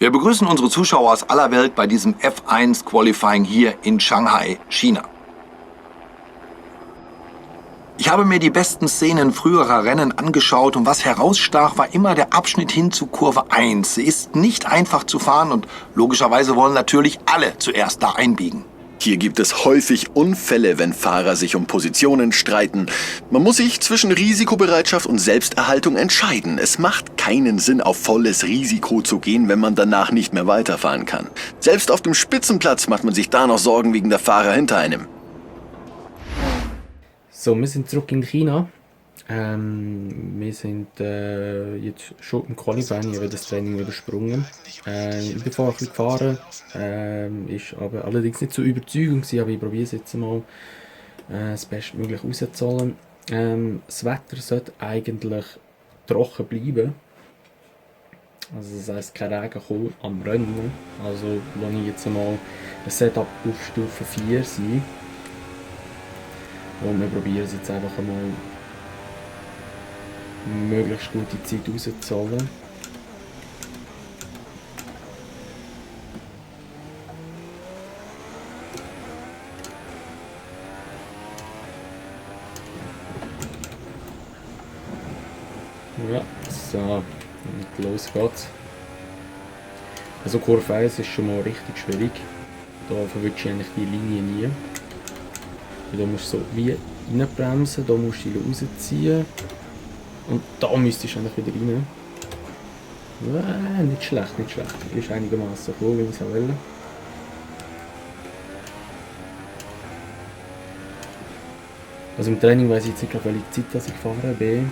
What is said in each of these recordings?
Wir begrüßen unsere Zuschauer aus aller Welt bei diesem F1 Qualifying hier in Shanghai, China. Ich habe mir die besten Szenen früherer Rennen angeschaut und was herausstach, war immer der Abschnitt hin zu Kurve 1. Sie ist nicht einfach zu fahren und logischerweise wollen natürlich alle zuerst da einbiegen. Hier gibt es häufig Unfälle, wenn Fahrer sich um Positionen streiten. Man muss sich zwischen Risikobereitschaft und Selbsterhaltung entscheiden. Es macht keinen Sinn, auf volles Risiko zu gehen, wenn man danach nicht mehr weiterfahren kann. Selbst auf dem Spitzenplatz macht man sich da noch Sorgen wegen der Fahrer hinter einem. So, wir sind zurück in China. Wir sind jetzt schon im Qualifying, ich habe das Training übersprungen. Ich bin vorher ein bisschen gefahren, ist aber allerdings nicht so überzeugend gewesen, aber ich probiere es jetzt mal das Bestmögliche rauszuholen. Das Wetter sollte eigentlich trocken bleiben. Also das heisst, kein Regen kommt am Rennen. Also lasse ich jetzt mal ein Setup auf Stufe 4 sein. Und wir probieren es jetzt einfach einmal möglichst gute Zeit rauszuholen. Ja, so, und los geht's. Also Kurve 1 ist schon mal richtig schwierig. Da verwirrst du eigentlich die Linie nie. Da musst du so wie reinbremsen, da musst du sie rausziehen. Und da müsstest du eigentlich wieder rein. Nicht schlecht, nicht schlecht. Ist einigermaßen cool, wie ich es auch will. Also im Training weiss ich jetzt nicht, welche Zeit dass ich gefahren bin.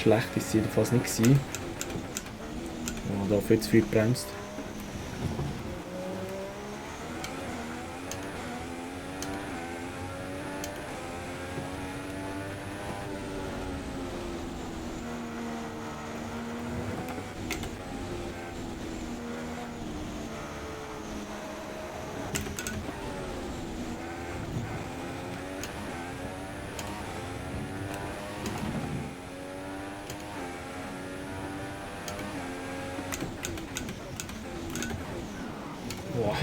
Schlecht ist es jedenfalls nicht gewesen. Ja, da viel zu viel gebremst. Boah.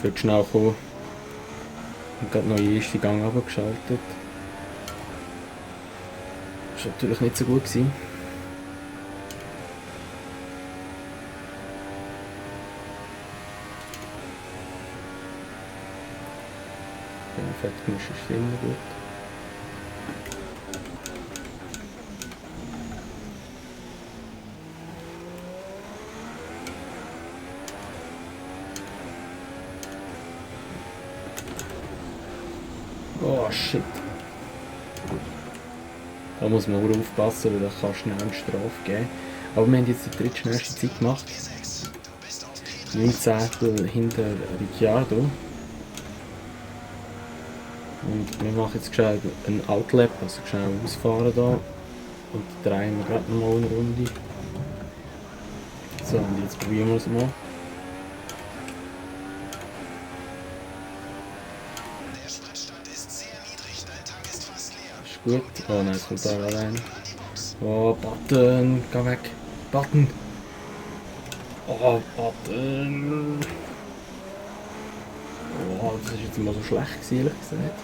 Viel zu schnell gekommen. Und gerade noch den ersten Gang abgeschaltet. Das war natürlich nicht so gut gewesen. Der Fettmisch ist immer gut. Oh shit. Da muss man auch aufpassen, weil da kann schnell eine Strafe geben. Aber wir haben jetzt die drittschnellste Zeit gemacht. 19 hinter Ricciardo. Und wir machen jetzt schnell einen Outlap, also schnell ausfahren da. Und drehen wir gerade nochmal eine Runde. So, und jetzt probieren wir es mal. Gut. Oh nein, es kommt da rein. Oh, Button, geh weg. Button. Oh, Button. Oh, das ist jetzt mal so schlecht gewesen, ehrlich gesagt.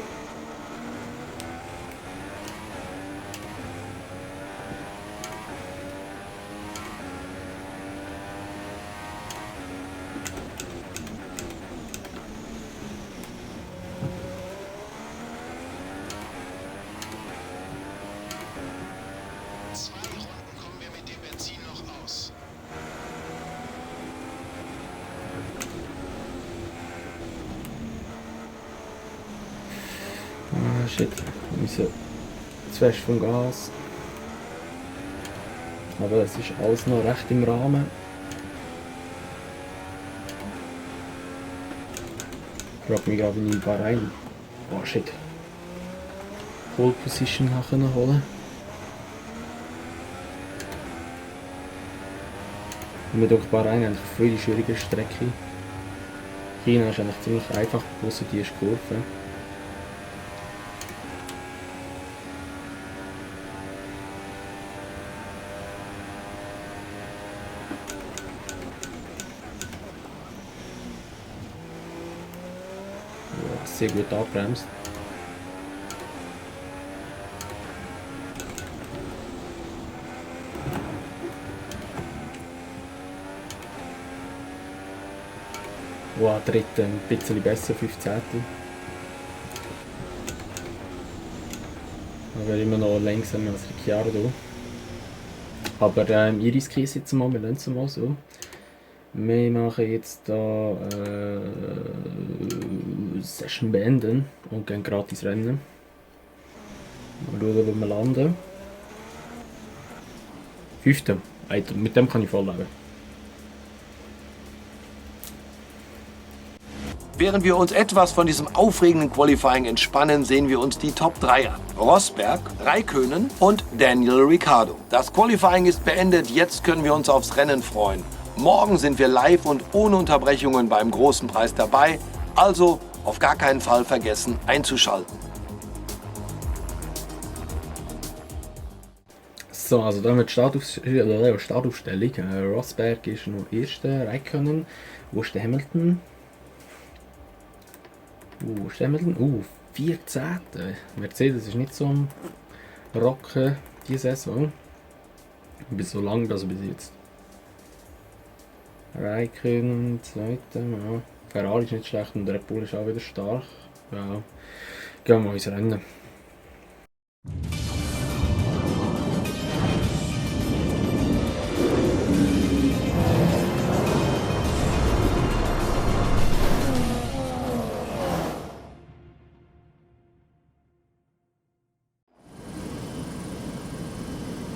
Ah, shit. Wir müssen zu fest vom Gas. Aber es ist alles noch recht im Rahmen. Ich frage mich gerade, wie ich in Bahrain. Oh shit. Pole Position holen. Und wir durch Bahrain eigentlich viel die schwierige Strecke. China ist eigentlich ziemlich einfach, außer die ist Kurve. sehr gut abbremst. Wow, dritte ein bisschen besser, 5 Zehntel. Aber immer noch langsamer als Ricciardo. Aber ich riskiere es jetzt mal, wir lassen es mal so. Wir machen jetzt da Session beenden und gehen gratis rennen. Mal schauen, wo wir landen. 5. Alter, mit dem kann ich voll leben. Während wir uns etwas von diesem aufregenden Qualifying entspannen, sehen wir uns die Top 3 an. Rosberg, Räikkönen und Daniel Ricciardo. Das Qualifying ist beendet, jetzt können wir uns aufs Rennen freuen. Morgen sind wir live und ohne Unterbrechungen beim großen Preis dabei, also auf gar keinen Fall vergessen einzuschalten. So, also da haben wir die Startaufstellung. Rosberg ist noch Erster, Räikkönen. Wo ist der Hamilton? Wo ist der Hamilton? 14. Mercedes ist nicht so am Rocken diese Saison. Bis so lang, also bis jetzt. Räikkönen, Zweiter. Ja. Ferrari ist nicht schlecht und Red Bull ist auch wieder stark. Ja. Gehen wir mal ins Rennen.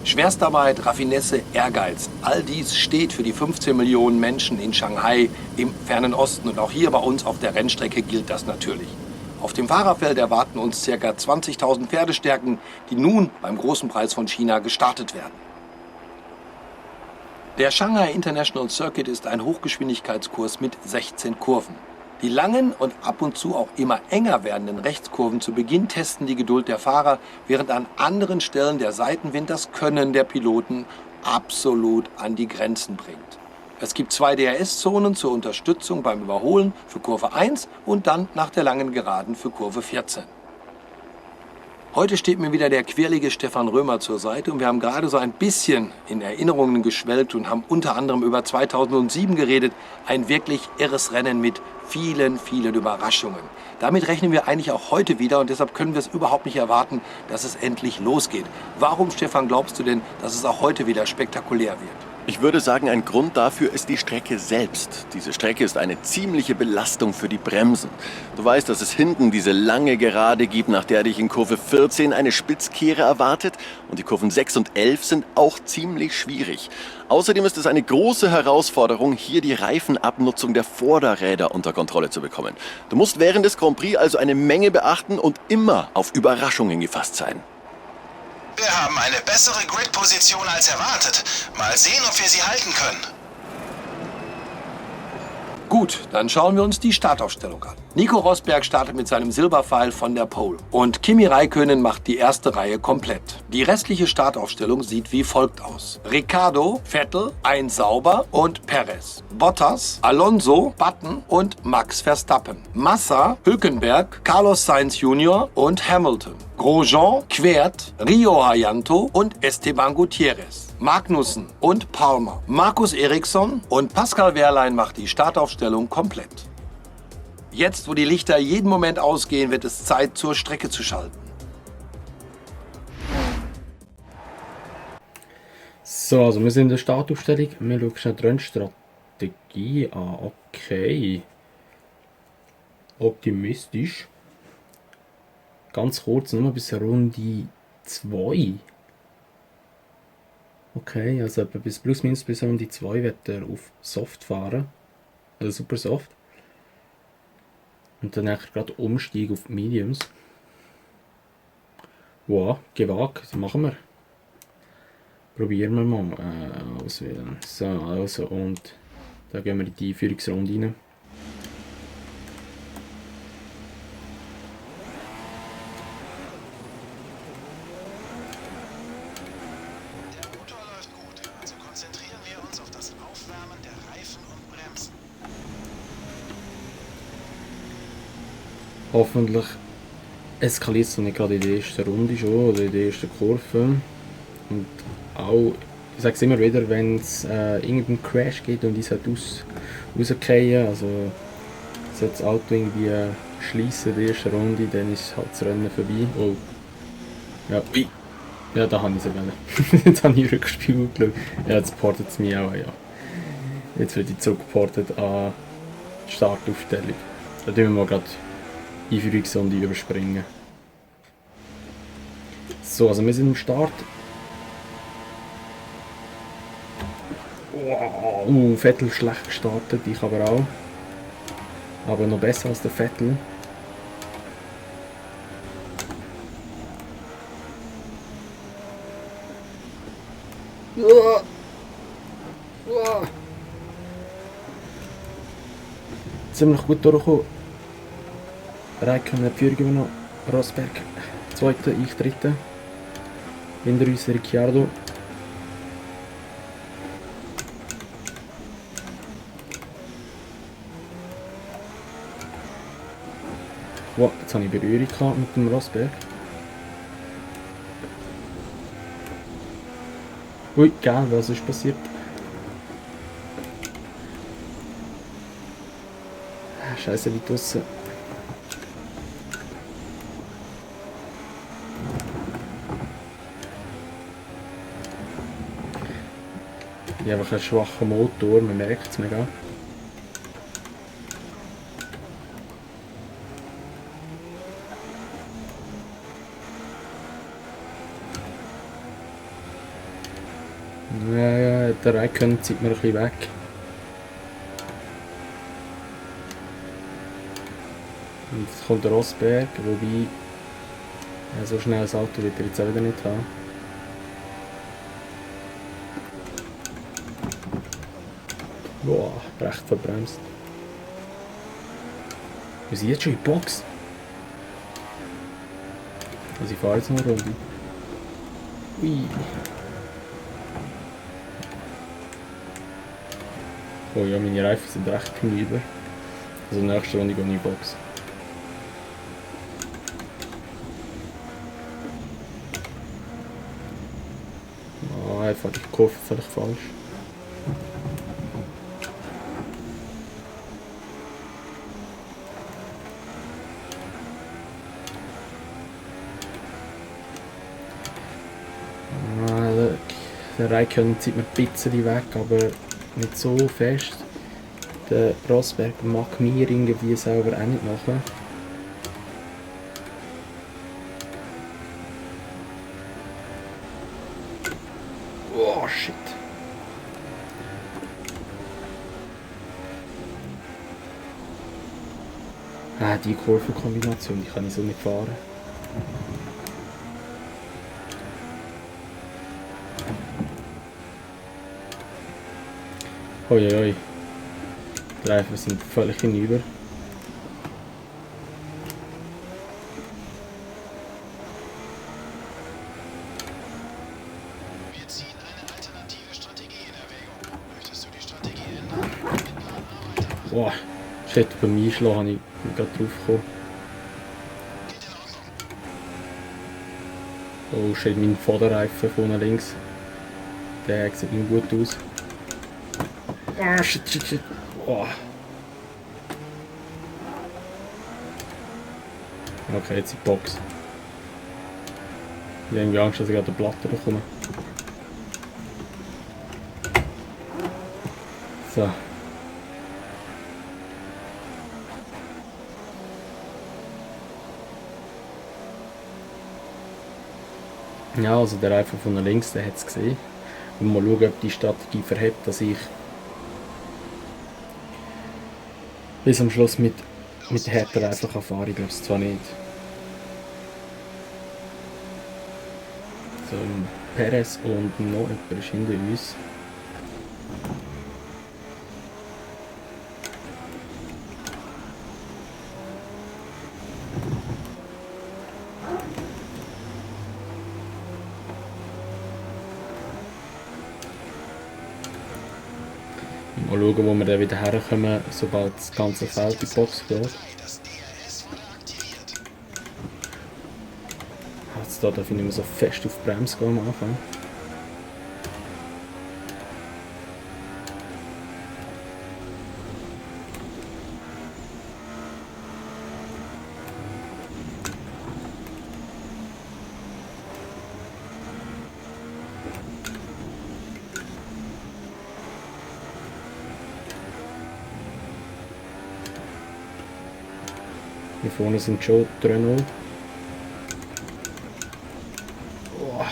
Schwerstarbeit, Raffinesse, Ehrgeiz, all dies steht für die 15 Millionen Menschen in Shanghai im fernen Osten und auch hier bei uns auf der Rennstrecke gilt das natürlich. Auf dem Fahrerfeld erwarten uns ca. 20.000 Pferdestärken, die nun beim großen Preis von China gestartet werden. Der Shanghai International Circuit ist ein Hochgeschwindigkeitskurs mit 16 Kurven. Die langen und ab und zu auch immer enger werdenden Rechtskurven zu Beginn testen die Geduld der Fahrer, während an anderen Stellen der Seitenwind das Können der Piloten absolut an die Grenzen bringt. Es gibt 2 DRS-Zonen zur Unterstützung beim Überholen für Kurve 1 und dann nach der langen Geraden für Kurve 14. Heute steht mir wieder der quirlige Stefan Römer zur Seite und wir haben gerade so ein bisschen in Erinnerungen geschwelgt und haben unter anderem über 2007 geredet. Ein wirklich irres Rennen mit vielen, vielen Überraschungen. Damit rechnen wir eigentlich auch heute wieder und deshalb können wir es überhaupt nicht erwarten, dass es endlich losgeht. Warum, Stefan, glaubst du denn, dass es auch heute wieder spektakulär wird? Ich würde sagen, ein Grund dafür ist die Strecke selbst. Diese Strecke ist eine ziemliche Belastung für die Bremsen. Du weißt, dass es hinten diese lange Gerade gibt, nach der dich in Kurve 14 eine Spitzkehre erwartet. Und die Kurven 6 und 11 sind auch ziemlich schwierig. Außerdem ist es eine große Herausforderung, hier die Reifenabnutzung der Vorderräder unter Kontrolle zu bekommen. Du musst während des Grand Prix also eine Menge beachten und immer auf Überraschungen gefasst sein. Wir haben eine bessere Grid-Position als erwartet. Mal sehen, ob wir sie halten können. Gut, dann schauen wir uns die Startaufstellung an. Nico Rosberg startet mit seinem Silberpfeil von der Pole und Kimi Räikkönen macht die erste Reihe komplett. Die restliche Startaufstellung sieht wie folgt aus. Ricciardo, Vettel, Sainz Sauber und Perez. Bottas, Alonso, Button und Max Verstappen. Massa, Hülkenberg, Carlos Sainz Jr. und Hamilton. Grosjean, Quert, Rio Hayanto und Esteban Gutierrez. Magnussen und Palmer. Markus Eriksson und Pascal Wehrlein macht die Startaufstellung komplett. Jetzt, wo die Lichter jeden Moment ausgehen, wird es Zeit, zur Strecke zu schalten. So, also wir sind in der Startaufstellung. Wir schauen schnell die Rennstrategie an. Okay. Optimistisch. Ganz kurz, nur bis Runde 2. Okay, also etwa bis plus minus bis Runde 2 wird er auf Soft fahren. Also super Soft. Und dann gerade Umstieg auf Mediums. Wow, gewagt, das machen wir. Probieren wir mal auswählen. So, also und da gehen wir in die Führungsrunde rein. Der Motor läuft gut, also konzentrieren wir uns auf das Aufwärmen der Reifen und Bremsen. Hoffentlich eskaliert es nicht gerade in der ersten Runde schon oder in der ersten Kurve. Und auch, ich sage es immer wieder, wenn es irgendeinen Crash gibt und ich sollte rausfallen, also sollte das Auto irgendwie schließen in der ersten Runde, dann ist halt das Rennen vorbei. Oh. Ja, ja, da habe ich es wollen. Jetzt habe ich Rückspiel geschaut. Ja, jetzt portet es mich auch, ja. Jetzt wird ich zurückgeportet an die Startaufstellung. Da tun wir mal gerade Einführungsrunde überspringen. So, also wir sind am Start. Wow, Vettel schlecht gestartet, ich aber auch. Aber noch besser als der Vettel. Ziemlich gut durchgekommen. Räikkönen hat die Führung übernommen. Rosberg zweiter, ich dritter. Hinter uns Ricciardo. Wow, jetzt habe ich Berührung gehabt mit dem Rosberg. Ui, geil, was ist passiert? Scheiße, wie draussen. Ich habe einfach einen schwachen Motor, man merkt es mega. Ja, der Räikkönen zieht mir ein bisschen weg. Und jetzt kommt der Rosberg, wobei ja, so schnell ein Auto wird er jetzt auch wieder nicht haben. Boah, recht verbremst. Wir sind jetzt schon in die Box. Also ich fahre jetzt noch eine Runde. Ui. Oh ja, meine Reifen sind recht hinüber. Also nächste Runde gehe ich in die Box. Ah, einfach die Kurve völlig falsch. Der Räikkönen zieht mir ein bisschen weg, aber nicht so fest. Der Rosberg mag mir irgendwie selber auch nicht machen. Oh shit. Die Kurvenkombination, die kann ich so nicht fahren. Uiuiui. Die Reifen sind völlig hinüber. Wir ziehen eine alternative Strategie in Erwägung. Möchtest du die Strategie ändern? Boah, shit, beim Einschlagen habe ich gerade drauf gekommen. Geht in Ordnung. Oh shit, mein Vorderreifen vorne links. Der sieht nicht gut aus. Ah, shit. Oh. Okay, jetzt die Box. Ich habe irgendwie Angst, dass ich gerade eine Platte bekomme. So. Ja, also der Reifen von links, der hat es gesehen. Und mal schauen, ob die Strategie verhebt, dass ich bis am Schluss mit härter einfach fahren. Ich glaube es zwar nicht. So, Perez und noch jemand ist hinter uns. Mal schauen, wo wir dann wieder herkommen, sobald das ganze Feld in die Box geht. Das DRS wurde aktiviert. Jetzt da darf ich nicht mehr so fest auf die Bremse gehen am Anfang. Hier vorne sind schon die Renault. Oh.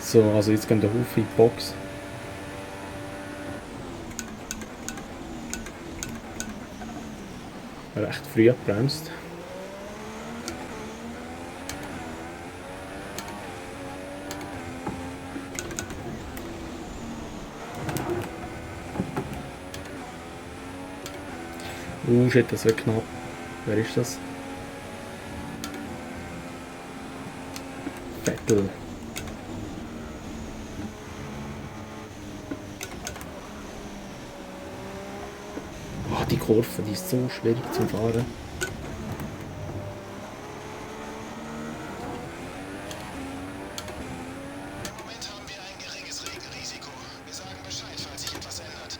So, also jetzt gehen der Haufen in die Box. Recht früh abbremst. Shit, das wird knapp. Wer ist das? Vettel. Die Kurve, die ist so schwierig zu fahren. Im Moment haben wir ein geringes Regenrisiko. Wir sagen Bescheid, falls sich etwas ändert.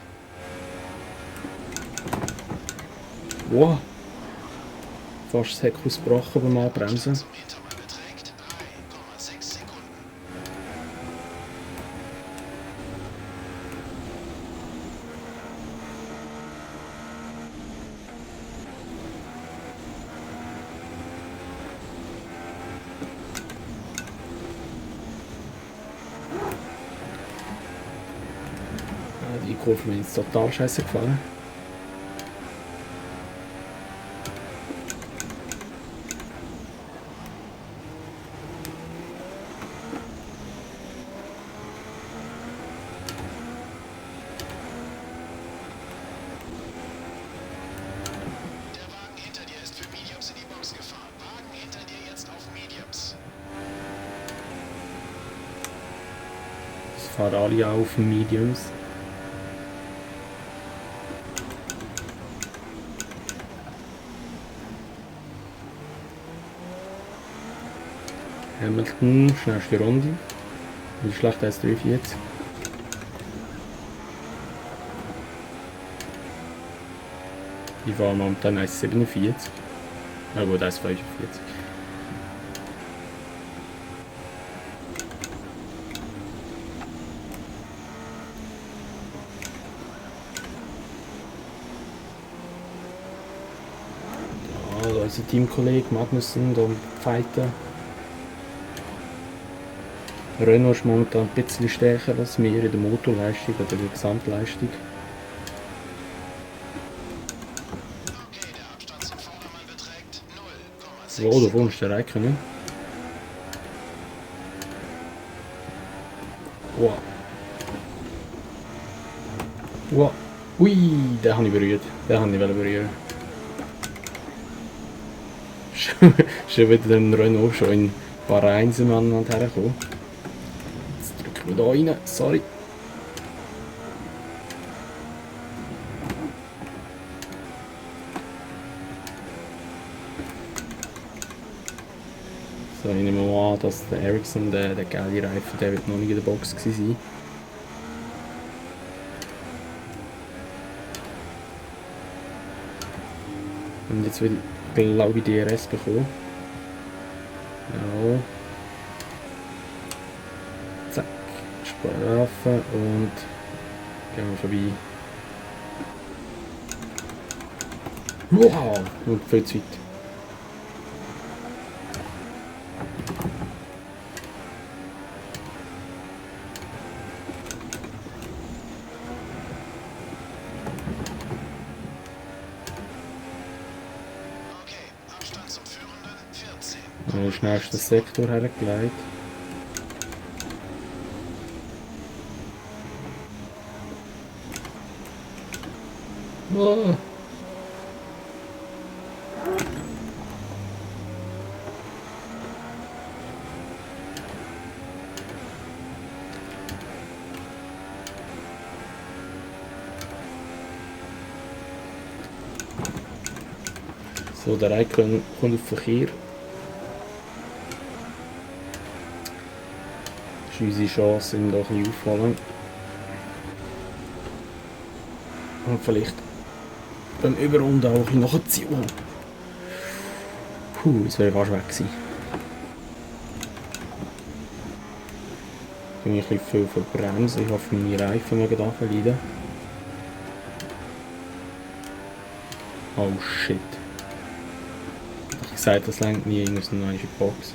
Wow. Fast das Heck ausgebrochen beim Anbremsen. Zum Intervall beträgt 3,6 Sekunden. Die Kurve mir jetzt total scheiße gefallen. Der Wagen hinter dir ist für Mediums in die Box gefahren. Wagen hinter dir jetzt auf Mediums. Das fahren alle auf Mediums. Hamilton, schnellste Runde. Wie schlecht 1,43. Ich fahre momentan 1,47. Na gut, 1,45. Ja, da ist ein Teamkollege Magnussen, da fighten. Renault ist momentan ein bisschen stärker als wir in der Motorleistung oder der Gesamtleistung. Okay, der Abstand zum Vordermann beträgt 0,6 So, da Sekunden. vorne ist der Räikkönen. Wow. Wow. Ui, den habe ich berührt. Den habe ich berühren. Schon wieder ein Renault, schon in Bahrain sind wir aneinander hergekommen. Jetzt drücken wir da rein, sorry. So, ich nehme mal an, dass der Ericsson, der geile Reifen, der wird noch nicht in der Box gewesen sein. Und jetzt will ich, glaube ich, DRS bekommen. Ja. Zack. Strafe und gehen wir vorbei. Wow! Und viel zu weit. Okay, Abstand zum Führenden 14. Den schnellsten Sektor hergelegt. Oh. So, der Raikkonen kommt auf Verkehr. Das ist unsere Chance, ihm da ein bisschen auffallen. Und vielleicht beim Überrunden auch ein bisschen nachziehen. Puh, das wäre fast weg gewesen. Ich bin ein bisschen viel verbremst. Ich hoffe, meine Reifen mögen da verleiden. Oh shit. Ich habe gesagt, das lenkt nie, ich muss noch eine Box.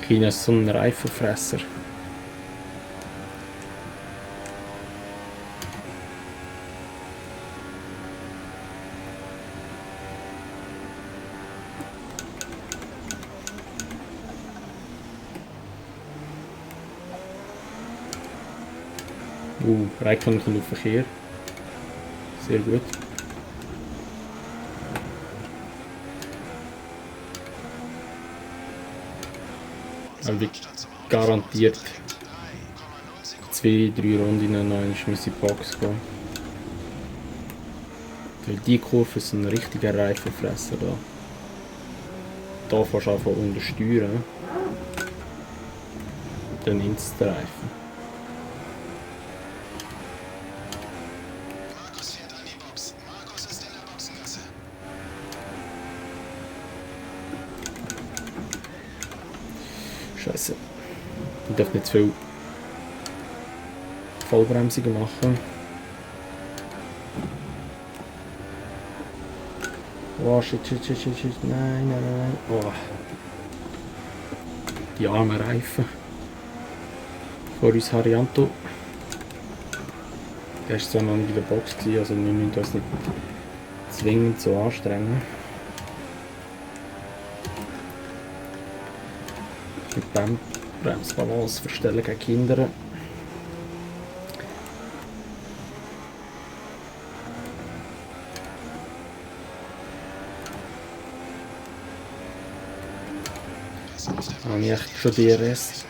China ist so ein Reifenfresser. Raikkonen kommt auf Verkehr. Sehr gut. Er wird garantiert 2-3 Runden noch in die Box gehen. Weil die Kurve ist ein richtiger Reifenfresser da. Da fährst du einfach untersteuern. Dann ins Reifen. Markus fährt an die Box. Markus ist in der Boxengasse. Scheiße. Ich darf nicht zu viel Vollbremsungen machen. Oh shit. Nein. Oh. Die armen Reifen. Vor uns Harianto. Der war zwar noch nicht in der Box, also wir müssen uns nicht zwingend so anstrengen. Mit dem Bremsbalance verstellen gegen Kinder. Habe ich echt schon DRS?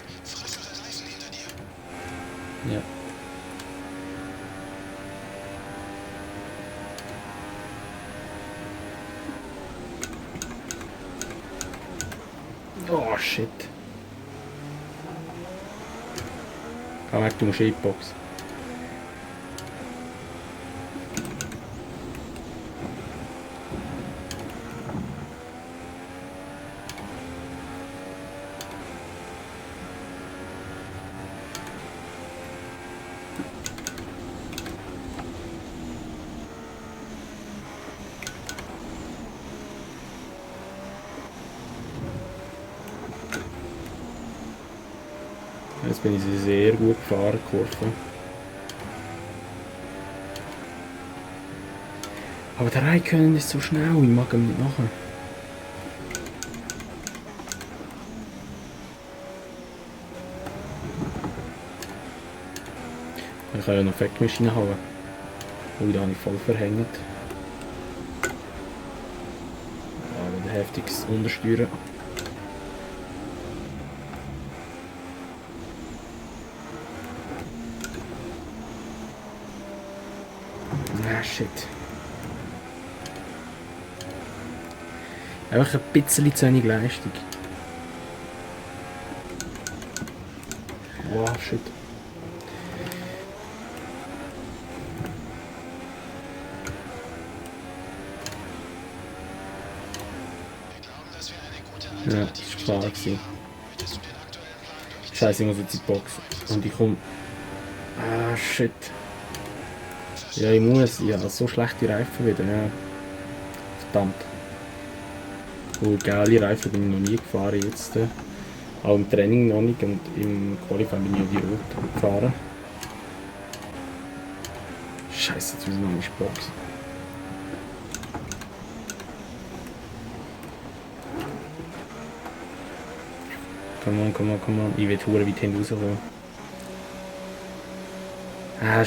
Ja. Oh shit. Komm weg, du musst in die Box. Jetzt bin ich sehr gut gefahren, Kurve. Aber der Raikkonen ist so schnell, ich mag ihn nicht machen. Ich kann ja noch Fettmaschine haben. Ui, da habe ich voll verhängt. Aber der heftiges Untersteuern. Ah, shit. Einfach ein bisschen zu wenig Leistung. Wow, shit. Ja, das war klar gewesen. Scheiße, ich muss jetzt in die Box. Und ich komme... Ah, shit. Ja, ich muss. Ich habe so schlechte Reifen wieder, ja. Verdammt. Und geile Reifen bin ich noch nie gefahren jetzt. Auch im Training noch nicht und im Qualifying bin ich auf die Rot gefahren. Scheiße, jetzt muss ich noch in die Box. Come on. Ich will hure weit hinten rauskommen. Ah,